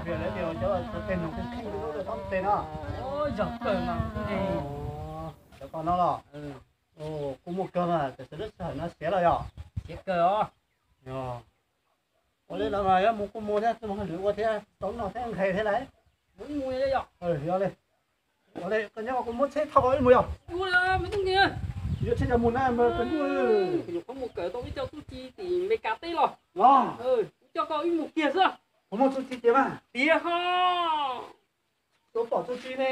Koj hais tias lawv tias cov teg nug kheej kheej lub lawv tau tes no. Yog kawg mas. Cov ko no los? Kuj muaj kawg mas, tam sim lub sij hawm no siav los yog? Siav kawg os. Ua li no mas yuav mus kuj mus thiab, kuj mus hauj lwm ua thiab, tau noj thiab nqhis thiab lauj. Mus ib mus yog? Yog li. Ua li koj nyob kuv muab tsheb thauj koj wb mus yog? Yuav tsheb coj mus na mas koj nyuam qhuav mus kawm tau ib co txuj ci tim Meskas teb los. Los? Kuv coj koj wb mus kiag xwb. Kuv muaj txuj ci tiag mas. Tiag ho. Tau pom txuj ci ne.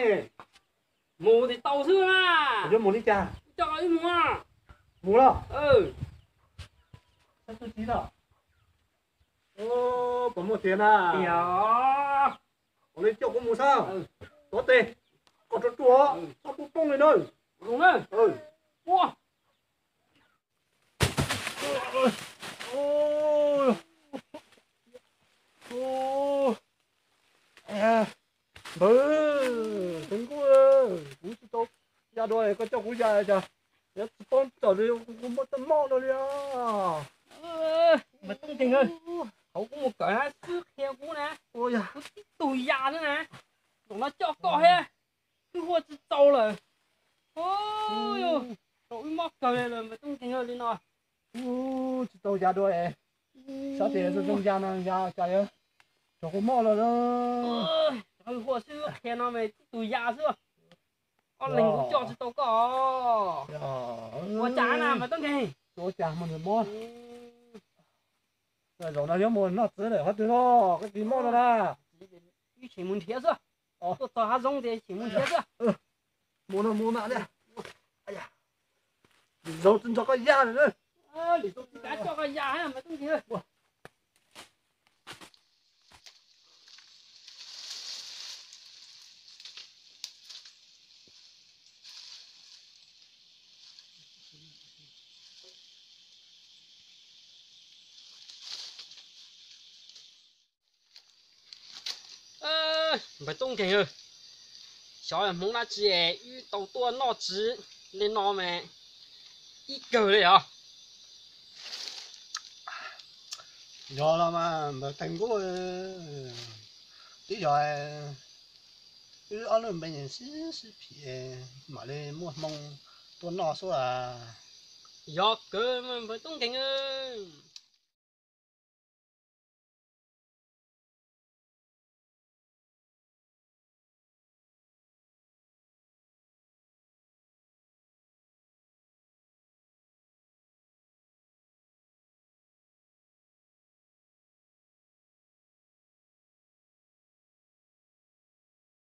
Mus tes tau xwb na. Yuav mus li cas? Kuv coj koj wb mus. Mus los? Txuj ci no. Puas muaj tiag na? Tiag. Ua li coj kuv mus xwb. Tuav tes, koj ruam ruam, txhob poob poob li na. Npawg Teev Kuj, kuv tsis tau ya dua, koj coj kuv ya cas yuav tsis paub txog li, kuv muaj tej mob no li os. Npawg Tooj Keeg, thaum kuv mus kawm na, xwb qhia kuv na, kuv tib tug ya xwb na, zaum no coj koj thiab, twb huaj tsis tau lawm. Tau wb mob kawg li lawm Npawg Tooj Keeg li no. Tsis tau ya dua, xav tias zoo zoo ya no ya cas yuav raug kua mob los. Huaj xwb qhia no mas tib tug ya xwb. Ob leeg kuv coj tsis tau koj. Ua cas na Npawg Tooj Keeg? Ua cas mas nws mob? Zaum no yuav mus noj txiv lawm qhov twg no, koj tsis mob no na. Wb tseem mus nrhiav xwb. Tuaj txog hav zoov tias tseem mus nrhiav xwb. Mus no mus mam li. Lwm zaus tsis nrog koj ya lawm. Lwm zaus tsis kam coj koj ya Npawg Tooj Keeg. Npawg Tooj Keeg, xyov yog hmoov dab tsi es wb tau tuaj noj txiv li no mas ib kawg li os. Yog los mas Npawg Teej Kuj, twb yog wb ob lub npe sib sib phim mam li muaj hmoo tuaj noj xwb as. Yog kawg mas Npawg Tooj Keeg.